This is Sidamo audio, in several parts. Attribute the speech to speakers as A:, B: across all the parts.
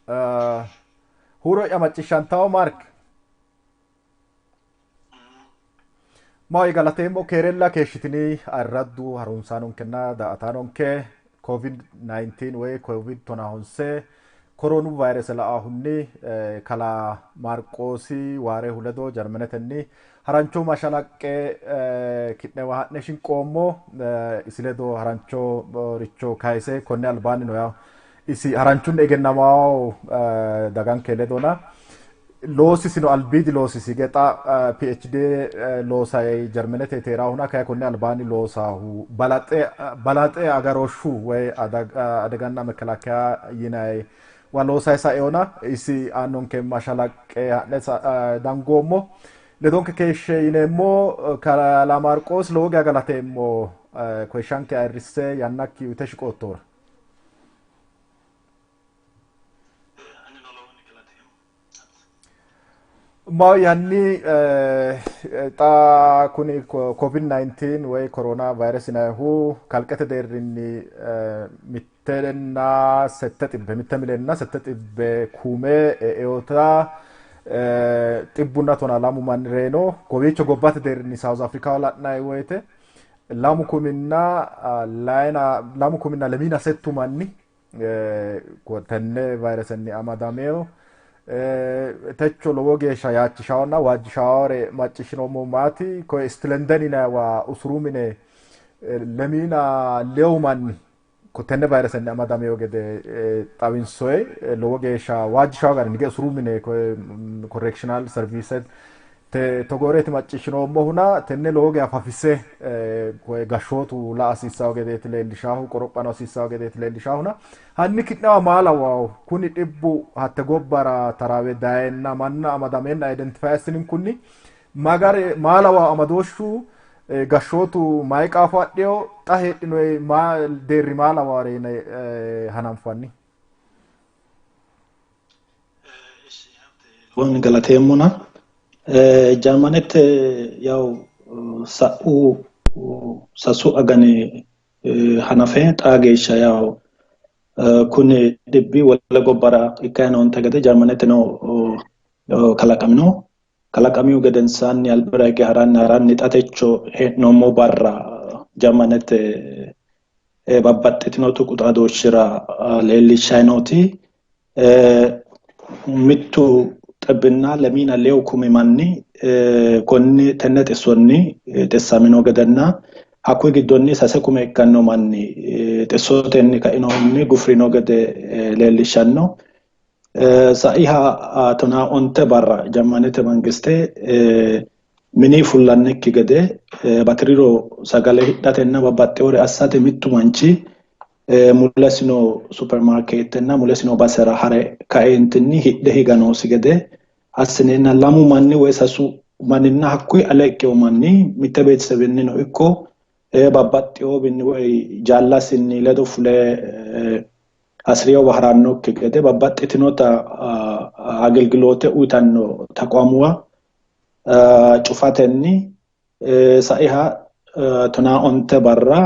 A: Huuro'ya macciishshantawo Maark? Maahoyye galateemmo keerella keeshshitini ayirraddu harunsaanonkenna daa''ataanonke Covid 19 woy Covid tonahonse koroonu vayrese la'ahunni kalaa Maarqoosi Waarehu ledo Jarmenetenni harancho mashalaqqe ki'newa ha'ne shinqoommo. Isi ledo harancho richo kayise konni albaanni no yawo isi haranchunni egennamawo daganke ledona loosisino albiidi loosisi ge xa PhD loosay Jarmenete teeraahuna kay konni albaanni loosahu balaxe balaxe agarooshshu woy adaganna mekelakeya yinay wa loosay saeona isi aannonke mashalaqqe ha'ne dangoommo ledonke keeshshe yineemmo kalaa Maarqoos lowo geya galateemmo koyishshanke ayirrisse yannakki uyite shiqoottohura. Maahoyye hanni xa kuni Covid 19 woy corona virus yinannihu kalqete deerrinni mittenna sette xibbe mitte mileenna sette xibbe kume eota xibbunna tona lamu manni reyino. Kowiicho gobbate deerrinni South Africaho la'nanni woyte 2,000 layina 2,028 manni tenne vayiresenni amadameo. Techo lowo geeshsha yaachishawonna waajjishawore macciishshinoommo maati koye East London yinanniwa usuru mine 26 manni tenne vayiresenni amadameo gede xawinsoye lowo geeshsha waajjishawo garinni usuru mine koye correctional service te togooreeti macciishshinoommohuna tenne lowo geeshsha fafise koye gashshootu la hasiissawo gedeeti leellishahu qorophano hasiissawo gedeeti leellishahuna hanni ki'newa maa lawawo kuni dhibbu hatte gobbara taraawe dayenna manna amadamenna identify assininkunni magare maa lawawo amadooshshu gashshootu mayi qaafo adheyo xa heedhinoyi maa deerri maa lawawore yine hananfanni.
B: Lowohunni galateemmona Jarmanete yawu sa'u sasu agani hanafe xaa geeshsha yawu kuni dhibbi wole gobbara ikkayi noonte gede Jarmaneteno kalaqamino. Kalaqamihu gedensaanni albira hige haranni haranni xa techo hee'noommo barra Jarmanete babbaxxitino tuqu xaadooshshira leellishshayi nooti mittu xibbinna lemiina lewu kumi manni konni tenne xissonni xissamino gedenna hakkuyi giddonni sase kume ikkanno manni xissotenni kainohunni gufrino gede leellishshanno. Saiha 15 barra Jarmanete mangiste mini fullannikki gede batiriro sagale hidhatenna babbaxxewore assate mittu manchi mulesi noo supermarkeettenna mulesi noo basera hare kaeentinni hidhe higa noosi gede assineenna lamu manni woy sasu manninna hakkuyi ale ikkewo manni mitte beetisebennino ikko babbaxxewowinni woy jaallasinni ledo fule hasi'rinowa harannokki gede babbaxxitinota agelgiloote uyitanno taqwamuwa cufatenni saiha 15 barra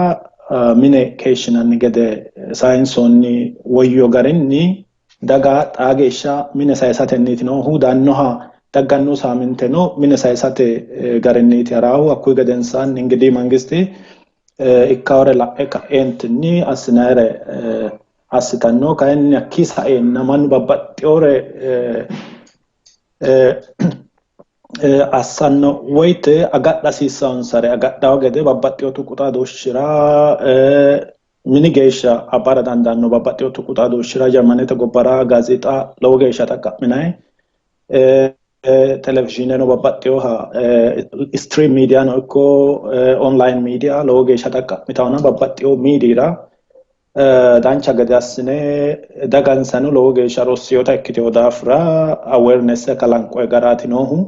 B: mine keeshshinanni gede sayinsoonni woyyo garinni daga xaa geeshsha mine sayisatenniiti noohu daannoha dagganno saaminteno mine sayisate garinniiti haraahu hakkuyi gedensaanni ingidihi mangisti ikkawore la'e ka'eentinni assinayire assitanno kayinni hakkii saeenna mannu babbaxxewore assanno woyte agadha hasiissaansare agadhawo gede babbaxxewo tuqu xaadooshshira mini geeshsha abbara dandaanno babbaxxewo tuqu xaadooshshira Jarmanete gobbara gaazeexa lowo geeshsha xaqqa'minanni televizhiineno babbaxxewoha stream miidiyano ikko online miidiya lowo geeshsha xaqqa'mitawona babbaxxewo miidiyira dancha gede assine dagansano lowo geeshsha rossiyota ikkitewo daafira awareness kalanqoy garaati noohu.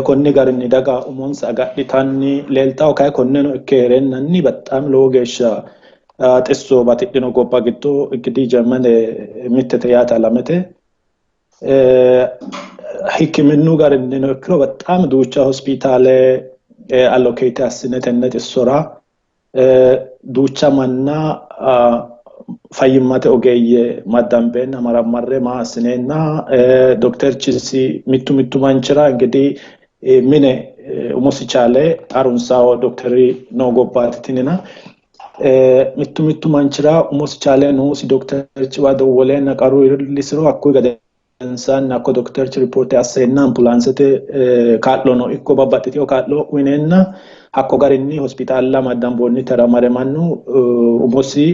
B: Konni garinni daga umonsa agadhitanni leeltawo kayi konneno ikke heereennanni baxxaami lowo geeshsha xisso batidhino gobba giddo ingidihi Jarmane mittete yaate alamete. Hikkiminnu garinnino ikkiro baxxaami duucha hospitaale allocate assine tenne xissora duucha manna Fayyimmate ogeeyye maddambeenna marammarre maa assineenna dokterchisi mittu mittu manchira እንግዲህ mine umosi chaale harunsawo dokteri noo gobbaati tinina mittu mittu manchira umosi chaale noosi dokterchiwa dowwoleenna qarru iillisiro hakkuyi gedensaanni hakko dokterchi ripoorte asseenna ambulaansete kaa'lono ikko babbaxxitewo kaa'lo uyineenna hakko garinni hospitaalla maddamboonnitera mare mannu umosi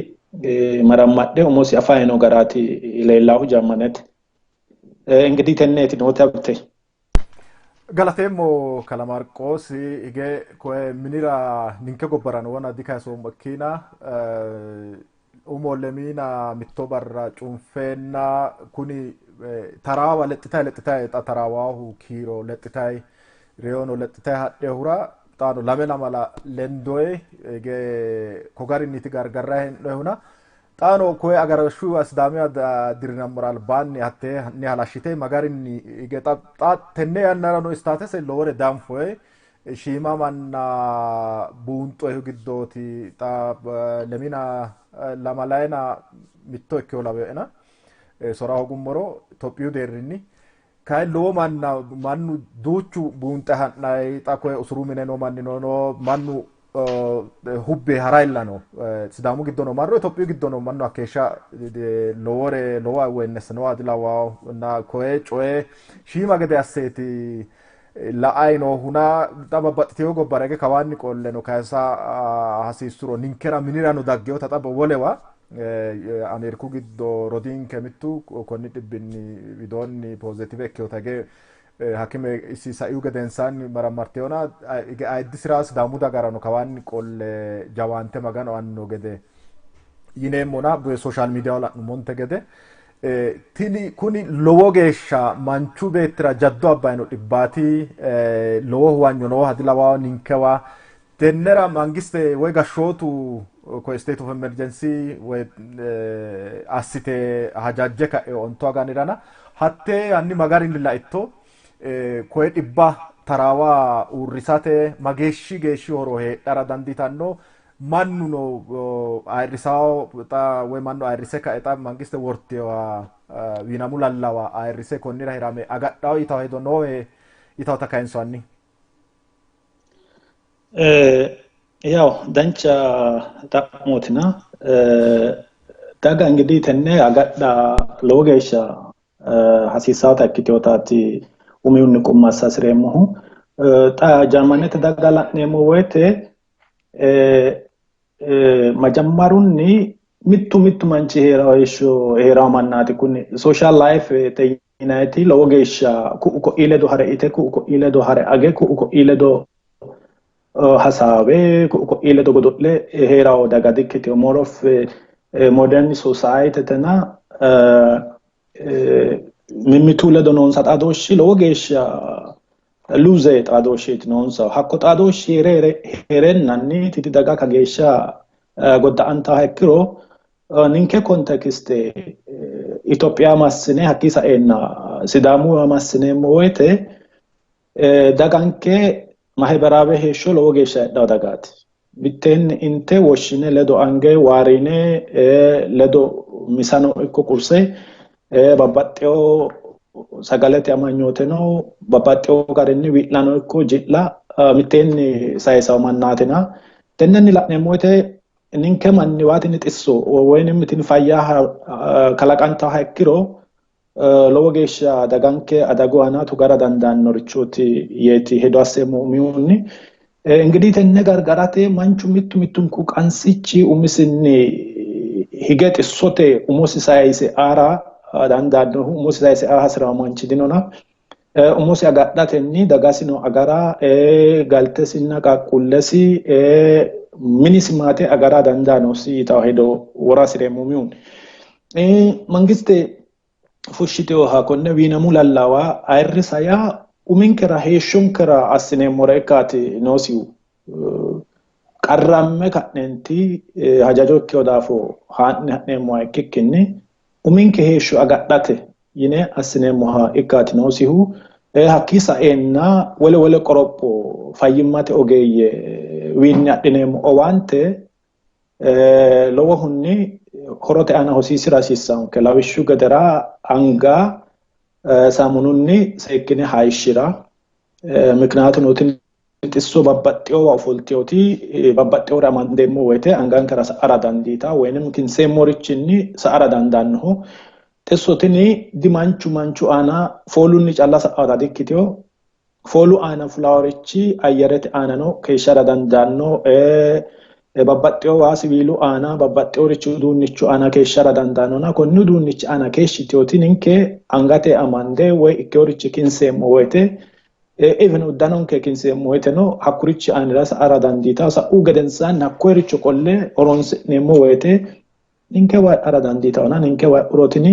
B: marammadhe umosi afayi noo garaati leellaahu Jarmanete. እንግዲህ tenneeti noote Habte.
A: Galateemmo kalaa Maarqoosi hige koye minira ninke gobbarano wona dikayisoommo ikkiina umo lemiina mitto barra cunfeenna kuni taraawa lexxitayi lexxitayi xa taraawaahu kiiro lexxitayi reyono lexxitayi hadhehura xaano lame lamala lendoye hige ko garinniiti gargarrayi hee'noyihuna xaano koye agarooshshu Sidaamiya dirinammora albaanni hattee ni halashshite magarinni hige xa tenne yannarano istaatese lowore danfoye shiima manna buunxoyihu giddooti xa lemina lamalayina mitto ikkewo laweena sora hoogummoro Itophiyu deerrinni kayi lowo manna mannu duuchu buunxe ha'nayi xa koye usuru mine noo manni no mannu hubbe harayilla no Sidaamu giddo no marro Itophiyu giddo no mannu hakkeeshsha lowore lowo awareness nooha dilawawo na koye coye shiima gede asseeti la"ayi noohuna xa babbaxxitewo gobbara hige kawaanni qolle no kayisa hasiissuro ninkera minirano daggewota xa wolewa Ameeriku giddo rodiinke mittu konni dhibbinni widoonni positive ikkewota hige hakime isi saiu gedensaanni marammartewona hige ayiddisira Sidaamu dagarano kawaanni qolle jawaante Maganu anno gede yineemmona social mediaho la'nummonte gede tini kuni lowo geeshsha manchu beettira jaddo abbayino dhibbaati lowo huwanyo nooha dilawawo ninkewa tennera mangiste woy gashshootu ko state of emergency woy assite hajajje ka'e ontu aganirana hatte hanni magarinni laitto koye dhibba taraawa uurrisate mageeshshi geeshshi horo heedhara dandiitanno mannuno ayirrisawo xa woy mannu ayirrise kae xa mangiste wortewa wiinamu lallawa ayirrise konnira hirame agadhawo yitawo hedo noohe yitawota kayinsoonni.
B: ያው dancha xa'mootina daga እንግዲህ tenne agadha lowo geeshsha hasiissaata ikkitewotaati umihunni qumma assa hasireemmohu. Xa Jarmanete daga la'neemmo woyte majammarunni mittu mittu manchi heerawo heeshsho heerawo mannaati kuni social life yinayiti lowo geeshsha ku'u ko'ii ledo hare ite ku'u ko'ii ledo hare age ku'u ko'ii ledo hasaawe ku'u ko'ii ledo godo'le heerawo daga dikkitino. More of modern society tena mimmitu ledo noonsa xaadooshshi lowo geeshsha loose xaadooshsheeti noonsa. Hakko xaadooshshi heereennanni tini daga kageeshsha godda'antaha ikkiro ninke context Itophiya massine hakkii saeenna Sidaamuwa massineemmo woyte daganke mahiberaawe heeshsho lowo geeshsha heedhawo dagaati. Mitteenni inte woshshine ledo ange waarine ledo misano ikko qurse babbaxxewo sagalete amanyooteno babbaxxewo garinni wi'lano ikko ji'la mitteenni sayisawo mannaatina tennenni la'neemmo woyte ninke manniwa tini xisso woynim tini fayya kalaqantaha ikkiro lowo geeshsha daganke adagu aana tugara dandaannorichooti yeeti hedo asseemmo umihunni. እንግዲህ tenne gargarate manchu mittu mittunku qansichi umisinni hige xissote umosi sayise aara dandaannohu umosi sayise aa hasirawo manchi dinona umosi agadhatenni dagasino agara galtesinna qaaqquullesi minisi maate agara dandaanosi yitawo hedo wora hasireemmo umihunni. Mangiste fushshitewoha konne wiinamu lallawa ayirrisa yaa uminkera heeshshonkera assineemmore ikkaati noosihu. Qarramme ka'neenti hajajo ikkewo daafo haa'ne ha'neemmoha ikkikkinni uminke heeshsho agadhate yine assineemmoha ikkaati noosihu. Hakkii saeenna wole wole qoropho fayyimmate ogeeyye wiinni adhineemmo owaante lowohunni horote aana hosiisira hasiissanonke. Lawishshu gedera anga saamununni seekkine hayishshira, mikinaatuno tini xisso babbaxxeyowa ofolteyoti babbaxxeyore amandeemmo woyte angankera sa'ara dandiita, woynim kinseemmorichinni sa'ara dandaannoho. Xisso tini dimanchu manchu aana foolunni calla sa'ara dikkiteyo, foolu aana fulaworichi ayyarete aanano keeshshara dandaanno, babbaxxeyowa siwiilu aana babbaxxeyorichi uduunnichu aana keeshshara dandaannona konni uduunnichi aana keeshshiteyoti ninke angate amande woy ikkeyorichi kinseemmo woyte even uddanonke kinseemmo woyteno hakkurichi aanira sa'ara dandiita. Sa'u gedensaanni hakkoyericho qolle horonsi'neemmo woyte ninke waa'ara dandiitawona ninke waa'uro tini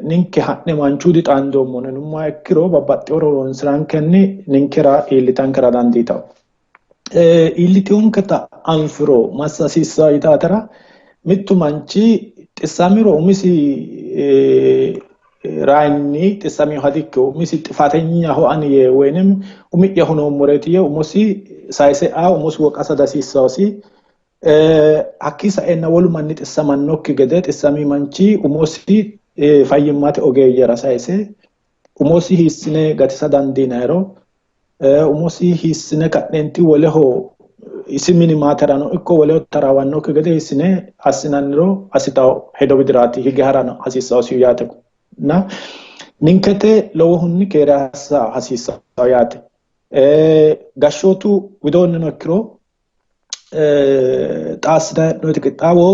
B: ninke ha'ne manchu dixaandoommo yinummoha ikkiro babbaxxeyore horonsirankenni ninkera iillitankera dandiitawo. Iilliteyonketa anfiro massa hasiissawo yitaatera mittu manchi xissamiro umisi raayinni xissaminoha dikkino, umisi xifatenyaho ani yee woynim umi'ya hunoommoreeti yee umosi sayise aa umosi woqasa dihasiissawosi. Hakkii saenna wolu manni xissamannokki gede xissami manchi umosi fayyimmate ogeeyyera sayise umosi hiissine gatisa dandiinayiro, umosi hiissine ka'neenti woleho isi mini maaterano ikko woleho taraawannokki gede hiissine assinanniro assitawo hedo widiraati hige harano hasiissawosi yaate. Na ninkete lowohunni keere assa hasiissawo yaate. Gashshootu widoonnino ikkiro xa assinanni hee'noonniti qixxaawo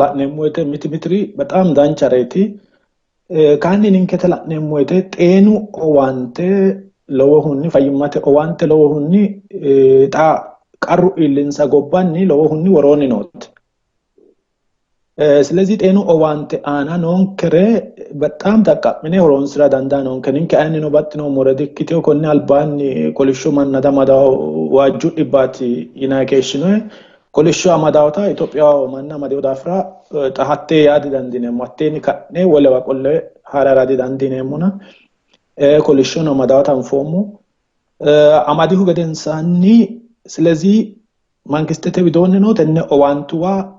B: la'neemmo woyte miti mitiri bexaam danchareeti. Kayinni ninkete la'neemmo woyte xeenu owaante lowohunni fayyimmate owaante lowohunni xa qarru iillinsa gobbanni lowohunni woroonni noote. Silezi xeenu owaante aana noonkere bexaam xaqqa'mine horoonsira dandaa noonke. Ninke ayinnino baxxinoommore dikkiteyo. Konni albaanni kolishsho manna damadawo waajju dhibbaati yinanni keeshshinoye. Kolishsho amadawota Itophiyaho manna amadeyo daafira xa hattee yaa didandiineemmo. Hatteenni ka'ne wolewa qolle harara didandiineemmona. Kolishshono amadawota anfoommo. Amadihu gedensaanni silezi mangistete widoonnino tenne owaantuwa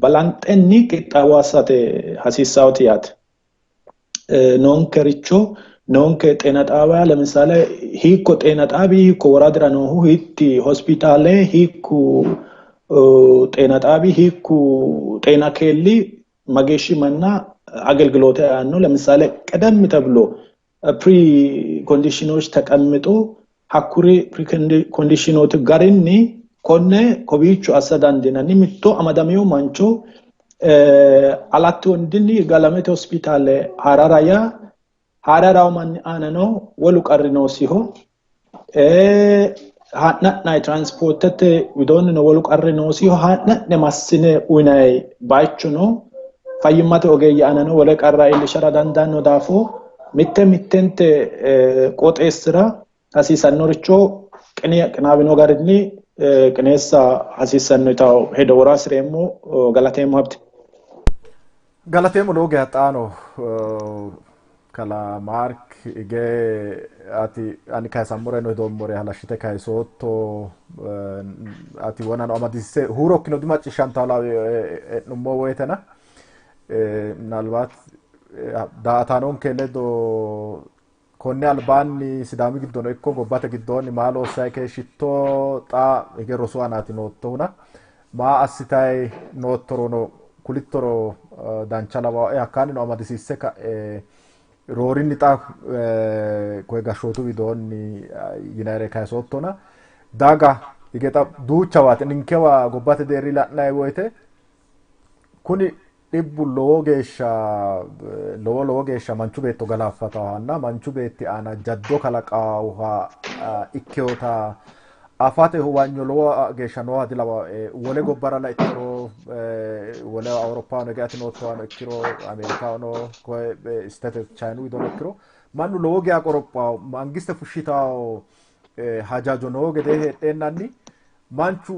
B: balanxenni qixxaawo assate hasiissawoti yaate. Noonkericho noonke xeena xaabiya lemisale hiikko xeena xaabi hiikko woradira noohu hiitti hospitaale hiikku xeena xaabi hiikku xeena keelli mageeshshi manna agelgiloote aanno lemisale ቀደም ተብሎ ፕሪ ኮንዲሽኖች ተቀምጦ hakkuri pre conditionooti garinni konne kowiicho assa dandiinanni. Mitto amadamiyo mancho alatti wondinni Yirgaalamete hospitaale harara yaa hararawo manni aanano wolu qarri noosiho, ha'na'nayi tiranspoortete widoonnino wolu qarri noosiho, ha'na'ne massine uyinayi bayichono fayyimmate ogeeyye aanano wole qarra iillishara dandaanno daafo mitte mittente qooxeessira hasiisannoricho qinaawino garinni qineessa hasiissanno yitawo hedo wora hasireemmo. Galateemmo Habte.
A: Galateemmo lowo geya xaano kala Maark ige ati ani kayisammoreno hedoommore halashshite kayisootto ati wonano amadisiisse huurokkino dimacciishshantawo lawi e'nummo woytena ምናልባት daa''ataanonke ledo konni albaanni Sidaami giddono ikko gobbate giddoonni maa loossayi keeshshitto, xa hige rosu aanaati noottohuna maa assitayi noottorono kulittoro dancha lawae. Hakkaannino amadisiisse ka'e roorinni xa koye gashshootu widoonni yinayire kayisoottona daga hige xa duuchawaati ninkewa gobbate deerri la'nayi woyte kuni dhibbu lowo geeshsha lowo lowo geeshsha manchu beetto galaaffatahanna manchu beetti aana jaddo kalaqaaha ikkewota afate huwanyo lowo geeshsha nooha dilawae. Wole gobbara laittoro wole Awuroppahano hige ati noottohano ikkiro Ameerikahono koye istete Chayinu widono ikkiro mannu lowo geya qorophawo mangiste fushshitawo hajajo noo gede heedheennanni manchu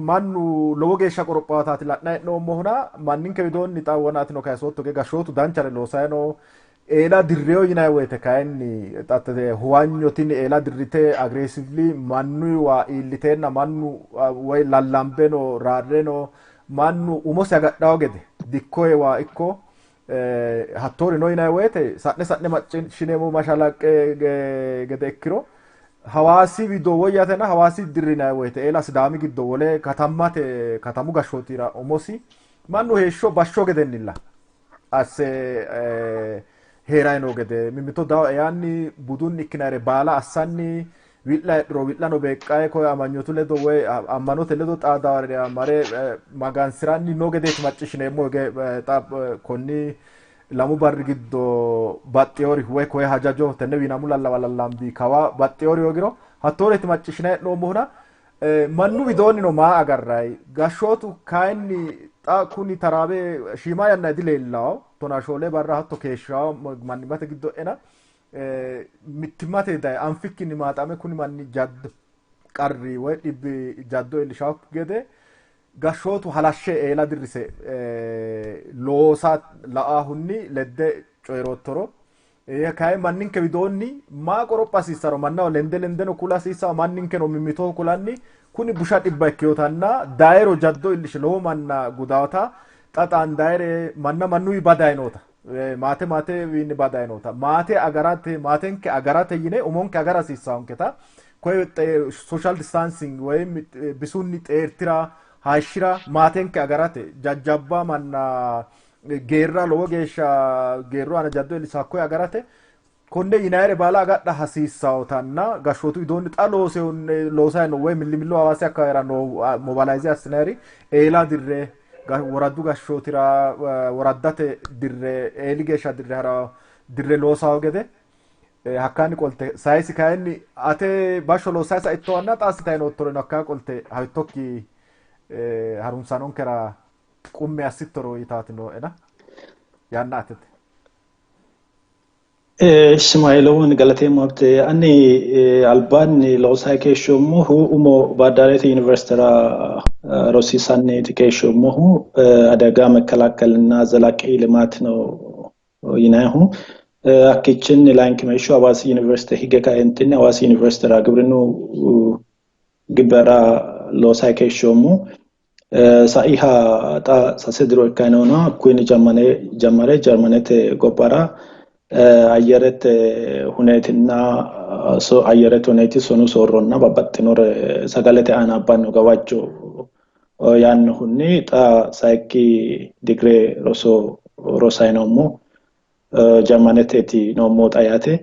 A: mannu lowo geeshsha qorophawotaati la'nayi hee'noommohuna manninke widoonni xa wonaatino kayisootto ge gashshootu danchare loosayi no eela dirreyo yinayi woyte kayinni xatte huwanyo tini eela dirrite aggressively mannuwa iilliteenna mannu woy lallambeno raarreno Mannu umosi agadhawo gede dikko ewa ikko hattoori no yinanni woyte sa'ne sa'ne macciishshineemmo mashalaqqe gede ikkiro Hawaasi wido woyyatena Hawaasi dirrinanni woyte eela Sidaami giddo wole katammate katamu gashshootira umosi mannu heeshsho bashsho gedennilla asse hee'rayi noo gede mimmito dawo eanni budunni ikkinayre baala assanni wi'la heedhuro wi'lano beeqqaye koye amanyootu ledo woy ammanote ledo xaadaware mare magansiranni noo gedeeti macciishshineemmo xa konni lamu barri giddo baxxeyori woy koye hajajo tenne wiinamu lallawa lallambi kawa baxxeyori hoogiro hattooreeti macciishshinayi hee'noommohuna mannu widoonnino maa agarrayi gashshootu kayinni xa kuni taraabe shiima yanna dileellawo 14 barra hatto keeshshawo mannimmate giddo ena mittimmate daye anfikkinni maaxame kuni manni jaddo qarri woy dhibbi jaddo iillishawokki gede gashshootu halashshe eela dirrise loosa la"ahunni ledde coyirottoro kayi manninke widoonni maa qoropha hasiissaro mannaho lende lendeno kula hasiissawo manninkeno mimmitoho kulanni kuni busha dhibba ikkiyotanna dayiro jaddo iillishe lowo manna gudawota xa xaan dayire manna mannuwi badayi noota maate maatewiinni badayi noota maate agarate maatenke agarate yine umonke agara hasiissawonketa koye social distancing woyim bisunni xeertira hayishshira maatenke agarate jajjabba manna geerra lowo geeshsha geerru aana jaddo iillisa hakkoye agarate konne yinayire baala agadha hasiissawotanna gashshootu widoonni xa loosayi no woy millimillo Hawaasi akkawaawera noo mobilise assinayiri eela dirre woradu gashshootira woraddate dirre eeli geeshsha dirre hara dirre loosawo gede hakkaanni qolte sayisi kayinni ate bashsho loossayi saittowanna xa assitayi noottoreno hakkaa qolte hawittokki harunsanonkera qummi assittoro yitaati nooena yanna atete.
B: Ismailowon galateemmo Habte. Ani albaanni loosayi keeshshoommohu umo Baardaarete Yuniversitera rosiisanniiti keeshshoommohu አደጋ መከላከልና ዘላቂ ልማት ነው yinannihu. Hakkiichinni layinkimeeshsho Hawaasi Yuniversite hige kaentinni Hawaasi Yuniversitera gibrinnu gibbera loosayi keeshshoommo. Saiha xa sase diro ikkayi noona hakkuyinni jammare Jarmanete gobbara ayyerete huneetinna ayyerete huneeti sonu soorronna babbaxxinore sagalete aana abbanno gawajjo yaannohunni xa sayikki digire roso rosayi noommo. Jarmaneteeti noommo xa yaate.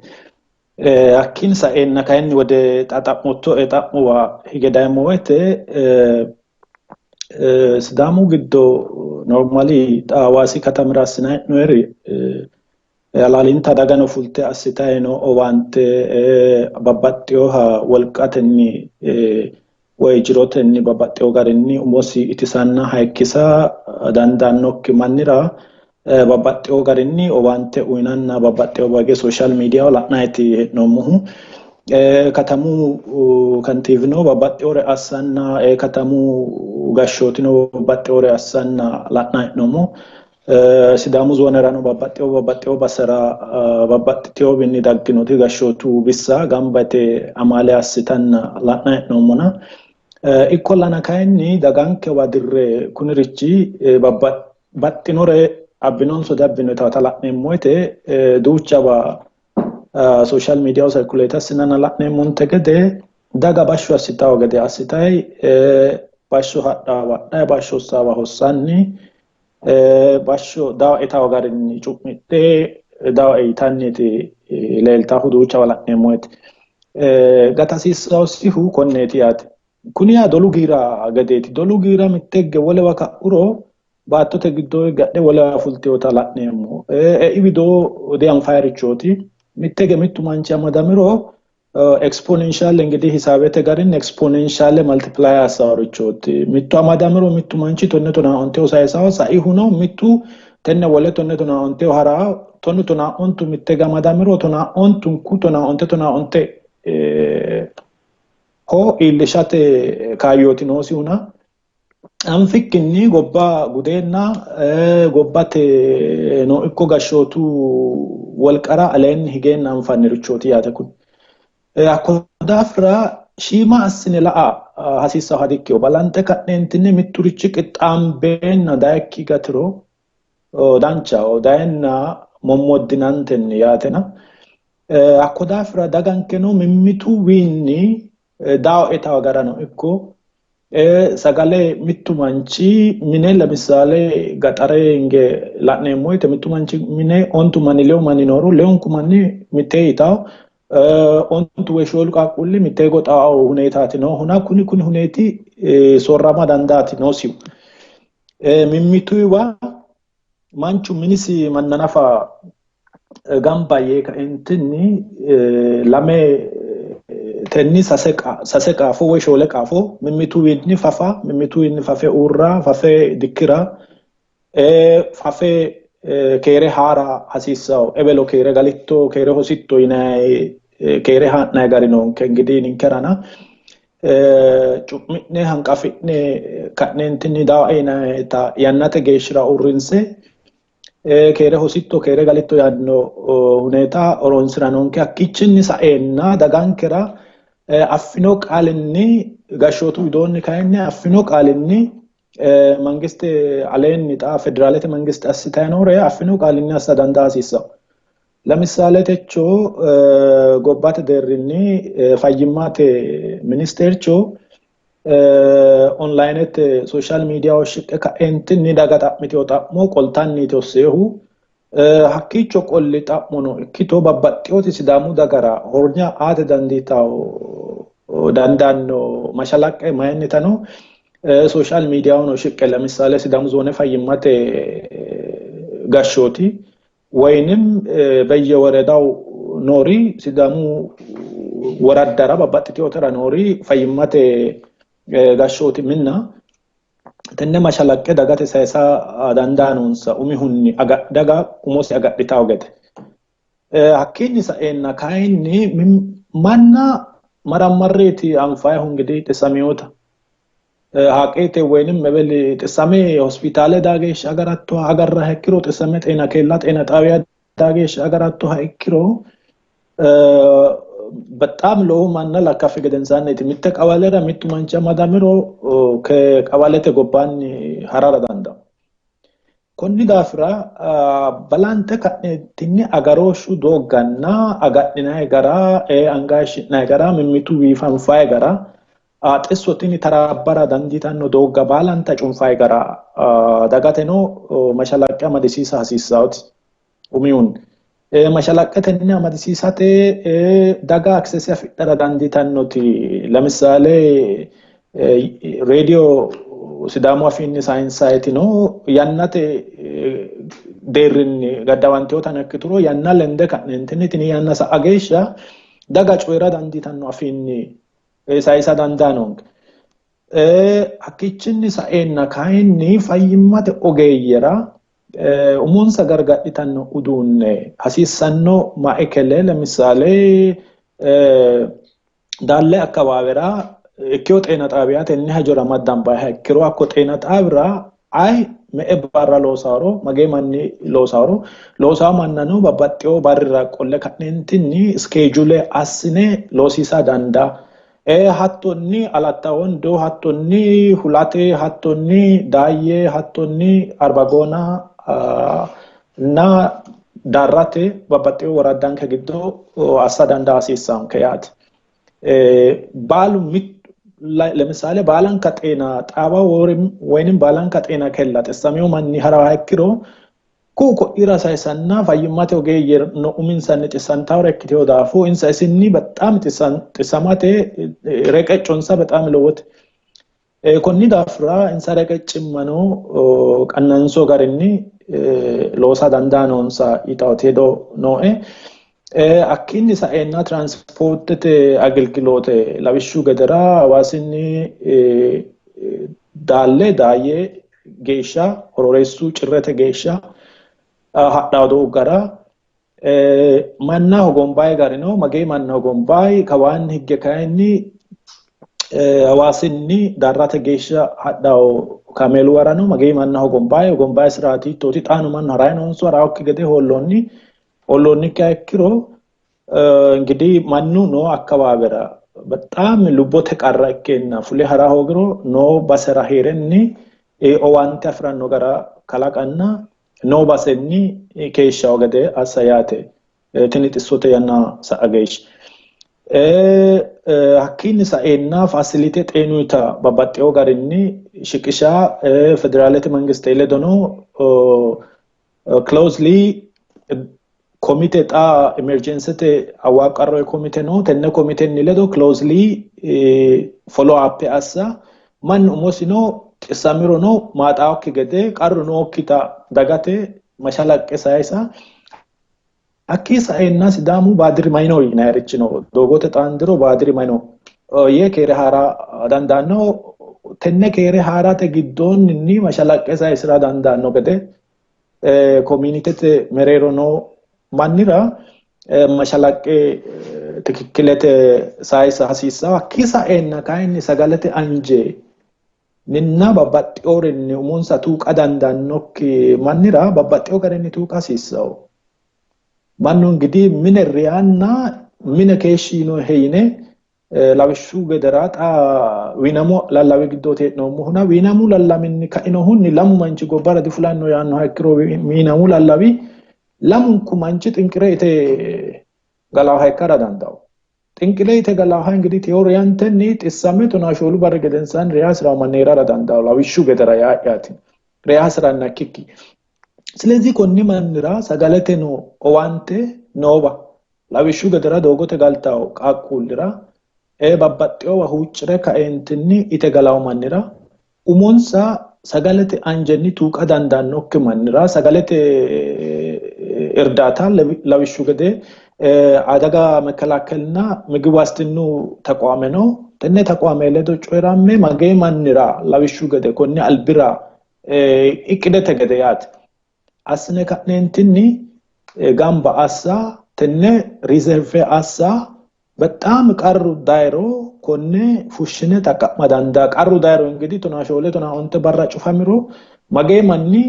B: Hakkiin saeenna kayinni wode xa xa'moottoe xa'muwa hige dayemmo woyte Sidaamu giddo normally xa Hawaasi katamira assinanni hee'noyiri halaalinta dagano fulte assitayi no owaante babbaxxinoha wolqatenni woy jirotenni babbaxxino garinni umosi itisanna hayikkisa dandaannokki mannira babbaxxino garinni owaante uyinanna babbaxxino bage social media la'nayti hee'noommohu. Katamu kantiivino babbaxxinore assanna katamu gashshootino babbaxxinore assanna la'nayi hee'noommo. Sidaamu zoonerano babbaxxino babbaxxino basera babbaxxitinowiinni dagginoti gashshootu bissa gamba yite amaale assitanna la'nayi hee'noommona. Ikkollana kayinni dagankewa dirre kunirichi baxxinore abbinonso diabbino yitawota la'neemmo woyte duuchawa social media circulate assinanna la'neemmonte gede daga bashsho assitawo gede assitayi bashsho hadhawa hadhayi bashsho hossaawa hossanni bashsho dawa itawo garinni cu'midhe dawa yitanniiti leeltahu duuchawa la'neemmo woyte. Gata hasiissawosihu konneeti yaate. Kuni yaa dolu giira gedeeti. Dolu giira mittegge wolewa ka'uro baattote giddo gadhe wolewa fultewota la'neemmo. Ei widoo dianfayirichooti. Mittege mittu manchi amadamiro exponential እንግዲህ hisaabete garinni exponential multiply assaworichooti. Mittu amadamiro mittu manchi tonne tonaa onteho sayisawo saihuno mittu tenne wole tonne tonaa onteho harawo tonnu tonaa ontu mittege amadamiro tonaa ontunku tonaa onte tonaa onte ho iillishate kaayyooti noosihuna anfikkinni gobba gudeenna gobbate no ikko gashshootu wolqara aleenni higeenna anfannirichooti yaate kun. Hakko daafira Shiima assine la'a hasiissaho dikkiyo balanxe ka'neentinni mitturichi qixxaambeenna dayikki gatiro danchaho dayenna mommoddinantenni yaatena. Hakko daafira dagankeno mimmituwiinni daawoe garano ikko sagale mittu manchi mine lemisaale gaxare hinge la'neemmo woyte mittu manchi mine ontu manni lewu manni nooro lewunku manni mittee yitawo ontu woyi shoolu qaaqquulli mittee goxawo huneetaati noohuna kuni kuni huneeti soorrama dandaati noosihu. Mimmituyiwa manchu minisi manna nafa gamba yee kaentinni lame tenni sase qaafo woyi shoole qaafo mimmituwiinni fafa mimmituwiinni fafe uurra fafe dikkira fafe keere haara hasiissawo ewelo keere galitto keere hositto yinayi keere haa'nayi gari noonke ingidihi ninkerana cu'mi'ne hanqafi'ne ka'neentinni daawoe yinayita yannate geeshshira uurrinse keere hositto keere galitto yaanno huneeta horonsira noonke. Hakkiichinni saeenna dagankera affino qaalinni gashshootu widoonni kayinni affino qaalinni mangiste aleenni xa federaalete mangiste assitayi noore affino qaalinni assa dandaa hasiissawo. Lemisaale techo gobbate deerrinni fayyimmate ministeercho onlaayinete sooshaal miidiyaho shiqqe ka'eentinni daga xa'mitewo xa'mo qoltanniiti hosseehu. Hakkiicho qolli xa'mono ikkito babbaxxewoti Sidaamu dagara hornya aate dandiitawo dandaanno mashalaqqe mayinnitano sooshaal miidiyahono shiqqe lemisaale Sidaamu zoone fayyimmate gashshooti ወይንም በየወረዳው ኖሪ ሲዳሙ ወራዳራ babbaxxiteewotera noori fayyimmate gashshooti minna tenne mashalaqqe dagate sayisa dandaa noonsa umihunni daga umose agadhitawo gede. Hakkiinni saeenna kayinni manna marammarreeti anfayihu ingidihi xissameewota haaqeete ወይንም መበል xissame hospitaale daa geeshsha agarattoha agarraha ikkiro xissame xeena keella xeena xaawiya daa geeshsha agarattoha ikkiro በጣም lowo manna lakkafi gedensaanniiti mitte qawalera mittu manchi amadamiro qawalete gobbaanni harara dandawo. Konni daafira balanxe ka'neentinni agarooshshu doogganna agadhinayi gara anga hayishshi'nayi gara mimmitu fanfayi gara xisso tini taraabbara dandiitanno doogga baalanta cunfayi gara dagateno mashalaqqe amadisiisa hasiissawooti umihunni. Mashalaqqetenni amadisiisate daga aksesi afidhara dandiitannoti lemisaale reediyo Sidaamu afiinni sayinsayiti no yannate deerrinni gaddawantewotano ikkituro yanna lende ka'neentinni tini yanna sa'a geeshsha daga coyira dandiitanno afiinni sayisa dandaa noonke. Hakkiichinni saeenna kayinni fayyimmate ogeeyyera umonsa gargadhitanno uduunne hasiissanno maikele lemisaale Daalle akkawaawera ikkewo xeena xaabiya tenne hajora maddambayiha ikkiro hakko xeena xaawira ayi me''e barra loosaaro magee manni loosaaro loosawo mannano babbaxxewo barrira qolle ka'neentinni iskeejule assine loosiisa dandaa. Hattonni Alatta Wondo hattonni Hulate hattonni Daayye hattonni Arbagoona na Darrate babbaxxewo woraddanke giddo assa dandaa hasiissaanke yaate. Baalu ለምሳሌ baalanka xeena xaawa ወይንም baalanka xeena kella xissamewo manni harawa ikkiro ku'u ko'ira sayisanna fayyimmate ogeeyye no uminsanni xissantawore ikkitewo daafo insa isinni በጣም xissamate reqecconsa በጣም lowote. Konni daafira insa reqeccimmano qannanso garinni loosa dandaa noonsa yitawoti hedo nooe. Hakkiinni saeenna tiraansipoortete agelgiloote lawishshu gedera Hawaasinni Daalle Daayye geeshsha Hororeessu Cirrete geeshsha hadhawo dooggara manna hogombayi garino magee manna hogombayi kawaanni higge kayinni Hawaasinni Darrate geeshsha hadhawo kaameeluwarano magee manna hogombayi hogombayi siraati hiittooti xaano mannu harayi noonso haraawokki gede hoolloonni hoolloonnikkiha ikkiro ingidihi mannu noo akkawaawera በጣም lubbote qarra ikkeenna fule hara hoogiro noo basera heerenni owaante afiranno gara kalaqanna noo basenni keeshshawo gede assa yaate. Tini xissote yanna sa'a geeshsha. Hakkiinni saeenna facility xeenuyita babbaxxewo garinni shiqisha, federaalete mangiste ledono closely komite xa emergencyte awaqqarro komite no, tenne komitenni ledo closely follow up assa, mannu umosino xissamirono maaxaawokki gede qarru nookkita dagate mashalaqqe sayisa. Hakkii saeenna Sidaamu baadiri mayino yinayirichi no, doogote xaandiro baadiri mayino yee keere haara dandaanno. Tenne keere haarate giddoonninni mashalaqqe sayisira dandaanno gede communityte mereero noo mannira mashalaqqe tikikkilete sayisa hasiissawo. Hakkii saeenna kayinni sagalete anje ninna babbaxxeworinni umonsa tuuqa dandaannokki mannira babbaxxewo garinni tuuqa hasiissawo. Mannu እንግዲህ mine riyaanna mine keeshshino yine lawishshu gedera xa wiinamu lallawi giddooti hee'noommohuna, wiinamu lallaminni kainohunni lamu manchi gobbara difulanno yaannoha ikkiro, wiinamu lallawi lamunku manchi xinqire ite galaaha ikkara dandawo. Xinqire ite galaaha እንግዲህ ቴዎሪያንተኒ xissame 14 barri gedensaanni reyaa manni heerara dandawo, lawishshu gedera yaa'yaati reyaa hasiranna ikkikki. ስለዚህ konni mannira sagalete no owaante noowa, lawishshu gedera doogote galtawo qaaqquullira, babbaxxewowa huuccire kaeentinni ite galawo mannira, umonsa sagalete anjenni tuuqa dandaannokki mannira sagalete እርዳታ lawishshu gede አደጋ መከላከልና ምግብ ዋስትኑ ተቋም ነው። Tenne ተቋሜ ledo coyiramme magee mannira lawishshu gede konne albira iqqidete gede yaate assine ka'neentinni gamba assa, tenne reserve assa, በጣም qarru dayiro konne fushshine xaqqa'ma dandaa. Qarru dayiro እንግዲህ 14 15 barra cufamiro magee manni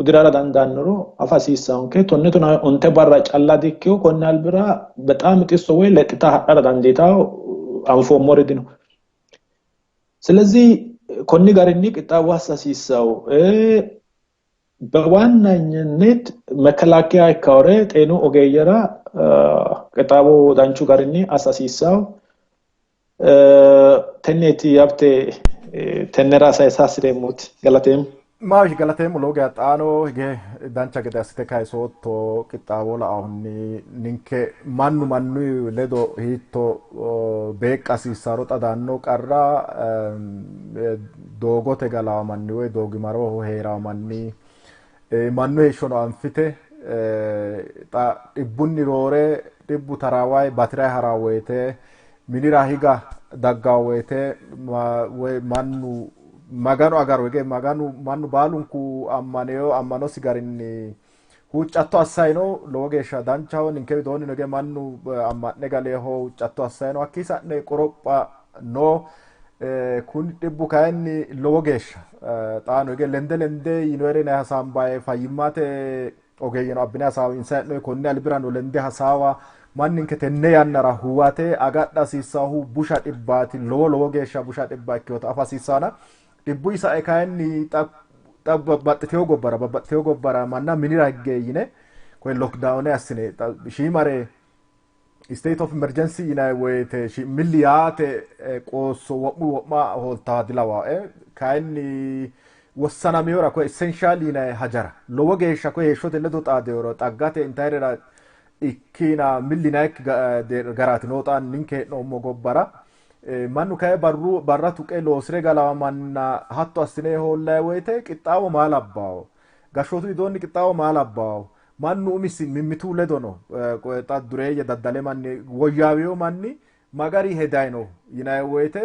B: udirara dandaannoro afa hasiissaanke. 15 barra calla dikkiyo, konne albira በጣም xisso ወይ lexxita hadhara dandiitawo, anfoommori dino. ስለዚህ konni garinni qixxaawo assa hasiissawo. በዋናኝነት መከላከያ ikkawore xeenu ogeeyyera qixxaawo danchu garinni assa hasiissawo. Tenneeti yabte tennera sayisa hasireemmoti. Galateemmo.
A: Maashi galateemmo lowo geya. Xaano hige dancha gede assite kayisootto qixxaawo la'ahunni ninke mannu mannu ledo hiitto beeqqa hasiissaro, xa daanno qarra doogote galawo manni woy doogimaroho heerawo manni mannu heeshshono anfite xa dhibbunni roore dhibbu taraawayi batirayi harawo woyite minira higa daggawo woyite woy mannu Maganu agaro hige Maganu mannu baalunku ammaneyo ammanosi garinni huuccatto assayino lowo geeshsha danchaho. Ninke widoonni hige mannu amma'ne galeeho huuccatto assayino, hakkii sa'ne qoropha no. Kun dhibbu kayinni lowo geeshsha xaano hige lende lende yinoere nayi hasaambaye fayyimmate ogeeyyeno abbine hasaawinsa hee'noyi. Konni albirano lende hasaawa manninke tenne yannara huwate agadha hasiissahu busha dhibbaati, lowo lowo geeshsha busha dhibba ikkewota afa hasiissaana. Dhibbu isae kayinni xa babbaxxitewo gobbara manna minira higge yine koye lockdown assine shiimare state of emergency yinayi woyte milli yaate qoosso wo'mu wo'ma hooltaa dilawae. Kayinni wossanamewora koye essential yinayi hajara lowo geeshsha koye heeshshote ledo xaadeworo xaggate intayirera ikkina milli yinayikki garaati noo xa ninke hee'noommo gobbara. Mannu kayi barru barra tuqe loosire galawa manna hatto assine hoollayi woyte qixxaawo maa labbawo? Gashshootu widoonni qixxaawo maa labbawo? Mannu umisi mimmitu ledo no xa dureeyye daddale manni woyyaawiyo manni magari hedayi no yinayi woyte,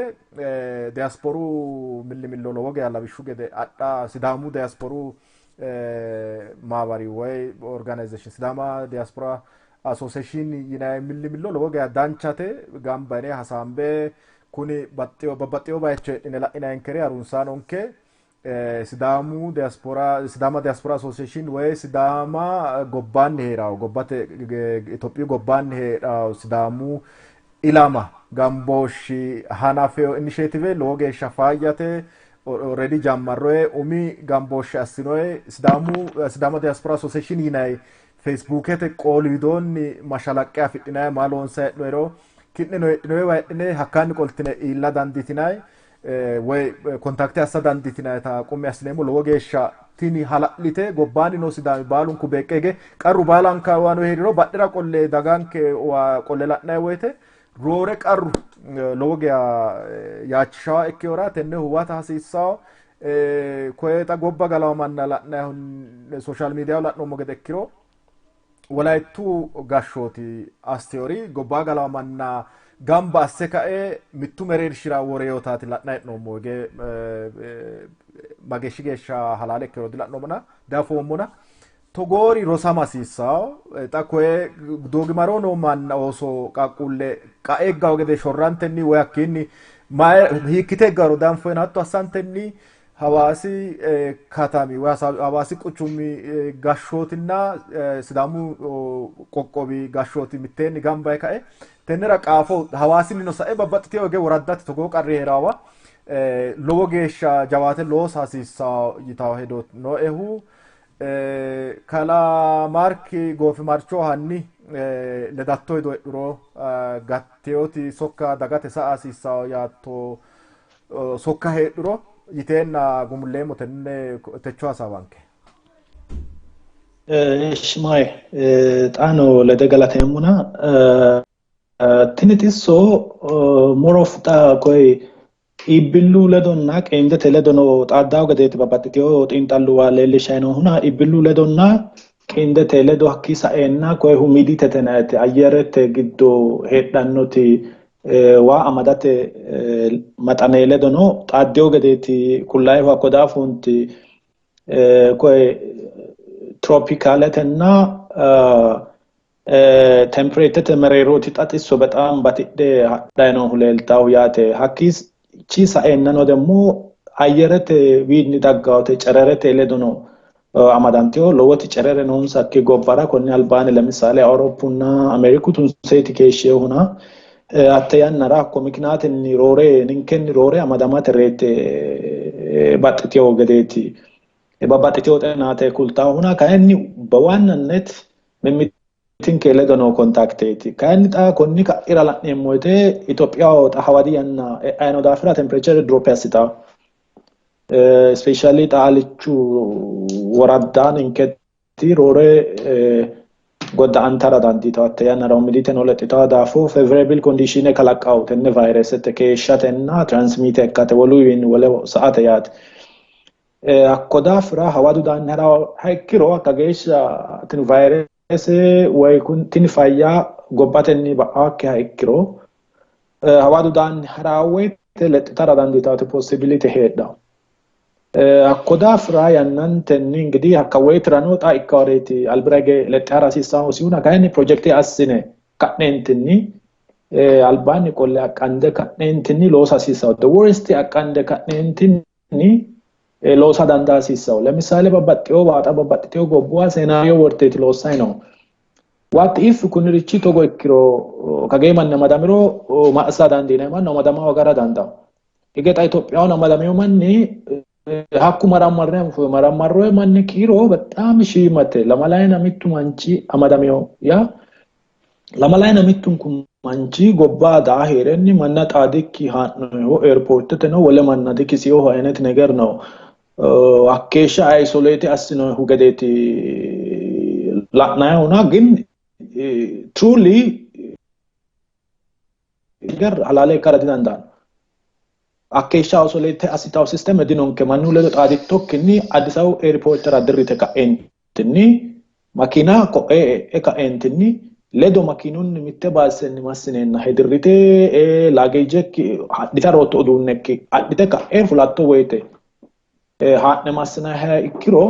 A: diyasporu millimillo lowo geya lawishshu gede adha Sidaamu diyasporu maabari woy organization, Sidaama Diaspora Association yinayi millimillo lowo geya danchate. Gamba yine hasaambe kuni babbaxxewo bayicho heedhine la'inayinkere harunsaanonke Sidaamu diaspora, Sidaama Diaspora Association woy Sidaama gobbaanni heerawo, gobbate Itophiyu gobbaanni heerawo Sidaamu Ilama gambooshshi hanafeyo initiative lowo geeshsha faayyate. Already jammarroe umi gambooshshi assinoe Sidaamu Sidaama Diaspora Association yinay Facebookete qooli widoonni mashalaqqe afidhinayi maa loonsayi hee'noyiro ki'neno heedhinoyiwa heedhine hakkaanni qoltine iilla dandiitinayi woy kontakte assa dandiitinayita qummi assineemmo. Lowo geeshsha tini hala'lite gobbaanni noo Sidaami baalunku beeqqe hige qarru baalanka waano heeriro badhera qolle daganke waa qolle la'nayi woyte roore qarru lowo geya yaachishawa ikkehura tenne huwata hasiissawo. Koye xa gobba galawa manna la'nayi social media la'noommo gede ikkiro Wolayittu gashshooti asseyori gobba galawa manna gamba asse kae mittu mereershira woreyotaati la'nayi hee'noommo. Hige mageeshshi geeshsha halaale ikkero dila'noommona diafoommona. Togoori rosama hasiissawo. Xa koye doogimaro noo manna ooso qaaqquulle qae higgawo gede shorrantenni woy hakkiinni hiikkite higgaro danfoyina hatto assantenni Hawaasi katami woy Hawaasi quchumi gashshootinna Sidaamu qoqqowi gashshooti mitteenni gamba yee kae tennera qaafo Hawaasinnino sae babbaxxiteyo hige woraddate togoo qarri hee'raawa lowo geeshsha jawaate loosa hasiissawo yitawo hedo nooehu. Kalaa Maarki goofimarcho hanni ledatto hedo heedhuro gatteyoti sokka dagate sa'a hasiissawo yaatto sokka heedhuro yiteenna gumulleemmo tenne techo hasaawanke.
B: Shimaye xaano lede galateemmona tini xisso more of xa koye iibbillu ledonna qiindete ledono xaaddawo gedeeti babbaxxiteyo xiinxalluwa leellishshayi noohuna iibbillu ledonna qiindete ledo hakkii saeenna koye humiditete yinayiti ayyerete giddo heedhannoti waa amadate maxane ledono xaaddeyo gedeeti kullayihu. Hakko daafunti koye tropikaaletenna temperatete mereerooti xa xisso bexaam batidhe hadhayi noohu leeltahu yaate. Hakkiichi saeennano demmo ayyerete wiinni daggawote cererete ledono amadanteyo lowoti cerere noonsakki gobbara konni albaanni lemisale Awuroppunna Ameeriku tunseeti keeshsheehuna hatte yannara hakko miknaatinni roore ninkenni roore amadamate reete baxxiteyo gedeeti babbaxxiteyo xenaate kultaahuna kayinni በዋናነት mimmitinke ledo noo kontakteeti. Kayinni xa konni ka'ira la'neemmo woyte Itophiyaho xa hawadi yanna e'ayi noo daafira temperature drop assitawo. Especially xa alichu woradda ninketi roore godda'antara dandiitawo hatte yannara humiditeno lexxitawo daafo favorable condition kalaqqawo tenne vayiresete keeshshatenna transmit ikkate woluwiinni wole sa'ate yaate. Hakko daafira hawadu daanni haraha ikkiro hakka geeshsha tini vayirese woy tini fayya gobbatenni ba'akkiha ikkiro hawadu daanni harawo woyte lexxitara dandiitawoti possibility heedhawo. Hakko daafira yannantenni ingidihi hakka woyitirano xa ikkaworeeti albira hige lexxe hara hasiissanno kayinni projekte assine ka'neentinni albaanni qolle aqqande ka'neentinni loosa hasiissanno. The worst aqqande ka'neentinni loosa dandaa hasiissanno. Lemisale babbaxxewo waaxa babbaxxitewo gobbuwa scenario worteeti loossayi noohu. What if kunirichi togo ikkiro kagee manni amadamiro ma assa dandiinanni mannu amadama hoogara dandaanno. Hige xa Itophiyaho amadamino manni hakku marammarre marammarroyi manni kiiro በጣም shiimate lamalayina mittu manchi amadamino yaa lamalayina mittunku manchi gobba daa heerenni manna xaadikki haa'noyiho airporteteno wole manna dikisiyoho አይነት ነገር ነው hakkeeshsha isolate assinoyihu gedeeti la'nayihuna ግን truly ነገር halaale ikkara didandaanno. Hakkeeshsha isolate assitawo system dinonke mannu ledo xaadittokkinni Addis Ababu airportera dirrite ka'eentinni makiina ko'e e'e ka'eentinni ledo makiinunni mitte baasenni massineenna hedirrite lugagekki adhita rootto uduunnekki adhite ka'e fulatto woyte haa'ne massinayiha ikkiro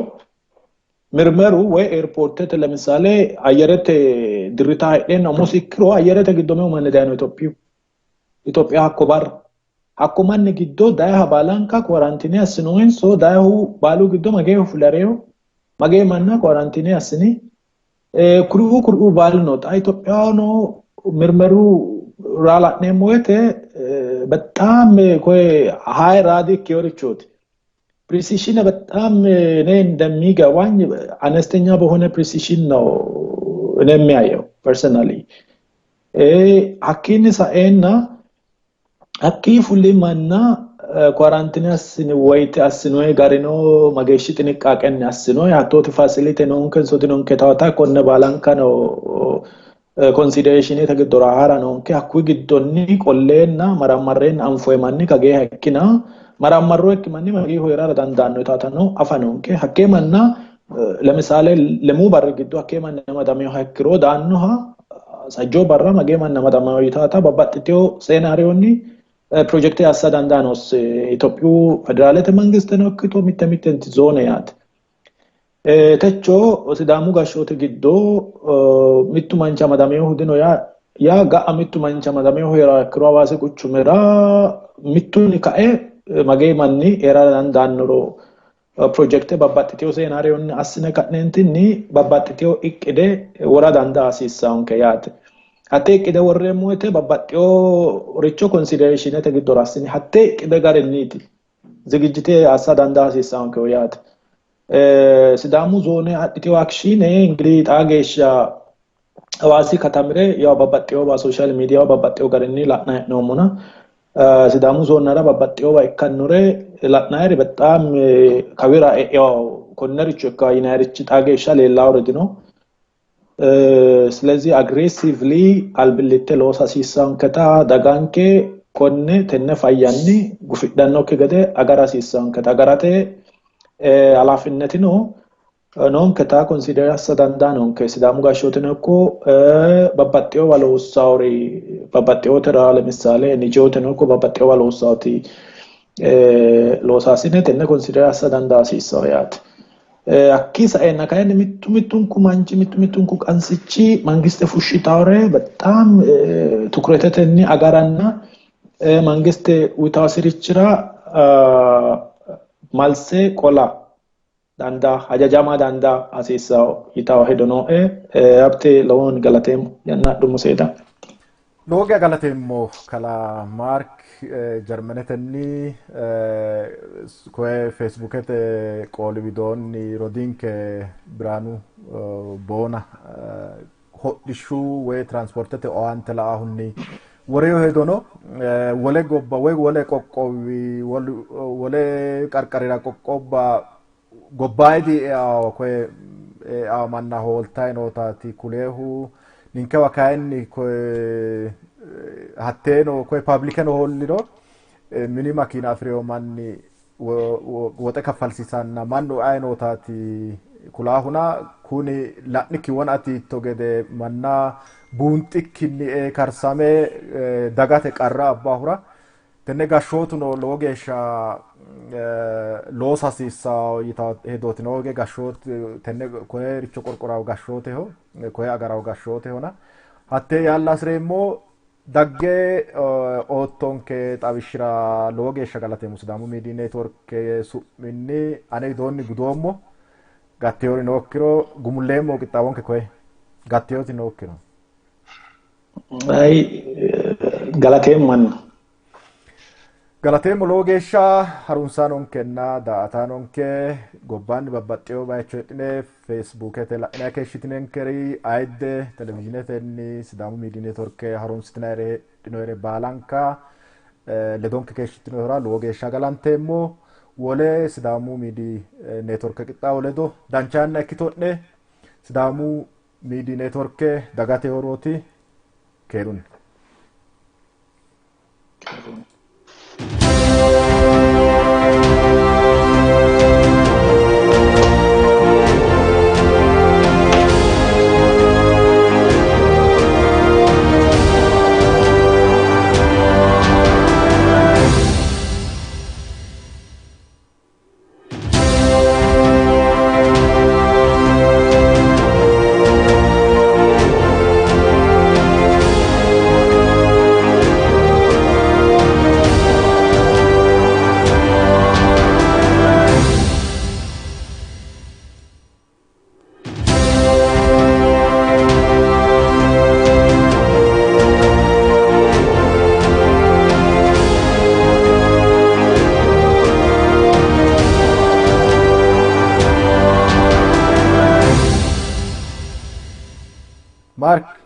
B: mirmeru woy airportete lemisale ayyerete dirrita heedheenna umosi ikkiro ayyerete giddo meu manni dayino Itophiyu Itophiya hakko barra hakko manni giddo dayiha baalanka quarantine assinoyinso dayihu baalu giddo mageehu fulareyo magee manna quarantine assini kuriuu baalu no xa Itophiyaho mirmeru la'neemmo woyte በጣም koye high ራዲ ikkeworichooti። Precision በጣም እኔ እንደሚገባኝ አነስተኛ በሆነ precision ነው እኔ የሚያየው personally። Hakkiinni saeenna hakkii fuli manna quarantine assini woyte assinoyi garino mageeshshi xiniqqaaqenni assinoyi hattooti facility noonkenso dinonke yitaata konne baalanka ነው considerationete giddora hara noonke. Hakkuyi giddonni qolleenna marammarreenna anfoyi manni kageeha ikkina marammarroyikki manni mageehu heerara dandaanno yitaatano afa noonke. Hakkee manna ለምሳሌ lemuu barri giddo hakkee manni amadaminoha ikkiro daannoha sajjoo barra magee manni amadamino yitaata babbaxxitewo scenarionni ፕሮጀክት assa dandaa noose Itophiyu federaalete mangisteno ikkito mitte mittenti zoone yaate. Techo Sidaamu gashshooti giddo mittu manchi amadaminohu dino yaa ga'a mittu manchi amadaminohu heeraa ikkiro Hawaasi quchumira mittunni kae magee manni heerara dandaannoro ፕሮጀክት babbaxxitewo scenarionni assine ka'neentinni babbaxxitewo iqqide wora dandaa hasiissaanke yaate. Hattee iqqide worreemmo woyte babbaxxeworicho considerationete giddora assine hattee iqqide garinniiti zigijite assa dandaa hasiissaanke yaate. Sidaamu zoone adhitewo action እንግዲህ xaa geeshsha Hawaasi katamire yaw babbaxxewowa social media babbaxxewo garinni la'nayi hee'noommona Sidaamu zoonnara babbaxxewowa ikkannore la'nayiri በጣም kawira e'ewo konnericho ikka yinayirichi xaa geeshsha leellaawori dino. ስለዚህ aggressively albillitte loosa hasiissaanketa daganke konne tenne fayyanni gufidhannokki gede agara hasiissaanketa agarate halaafinnetino noonketa consider assa dandaa noonke. Sidaamu gashshootino ikko babbaxxewowa loossaawori babbaxxewotera ለምሳሌ NGOteno ikko babbaxxewowa loossaawoti loosaasine tenne consider assa dandaa hasiissawo yaate. Hakkii saeenna kayinni mittu mittunku manchi mittu mittunku qansichi mangiste fushshitaawore በጣም ትኩረtetenni agaranna mangiste uyitaawosirichira malse qola dandaa hajajama dandaa hasiissawo yitawo hedo nooe. Habte lowohunni galateemmo yanna adhummo seeda.
A: Lowo geya galateemmo kalaa Maark Jarmanetenni koye Feesbuukete qooli widoonni rodiinke Biraanu Boona hodhishshu woy tiranspoortete owaante la'ahunni woreyo hedono wole gobba woy wole qoqqowi wole qarqarira qoqqobba gobbayidi eawa koye eawa manna hooltayi nootaati kuleehu ninkewa kayinni koye hatteeno koye paablikeno hoolliro mini makiina afireyo manni woxe kaffalsiisanna mannu ayi nootaati kulaahuna kuni la'nikki wona ati yiitto gede manna buunxikkinni karsame dagate qarra abbahura tenne gashshootuno lowo geeshsha loosa hasiissawo yitawo hedooti nooge gashshoot tenne koye richo qorqorawo gashshooteho koye agarawo gashshootehona hattee yaalla hasireemmo dagge oottonke xawishshira lowo geeshsha galateemmo Sidaamu Miidiyi Neetworke su'minni ane widoonni gudoommo gatteyori nookkiro gumulleemmo qixxaawonke koye gatteyoti nookkiro.
B: Ayi galateemmo anna.
A: Galateemmo lowo geeshsha harunsaanonkenna daa''ataanonke gobbaanni babbaxxewo bayicho heedhine Feesbuukete la'inanni keeshshitinenkeri ayidde televizhinetenni Sidaamu Miidiyi Neetworke harunsitinayire heedhinoyire baalanka ledonke keeshshitinohura lowo geeshsha galanteemmo. Wole Sidaamu Miidiyi Neetworke qixxaawo ledo dancha yanna ikkito'ne. Sidaamu Miidiyi Neetworke dagate horooti. Keerunni.
B: Keerunni.
A: Maark.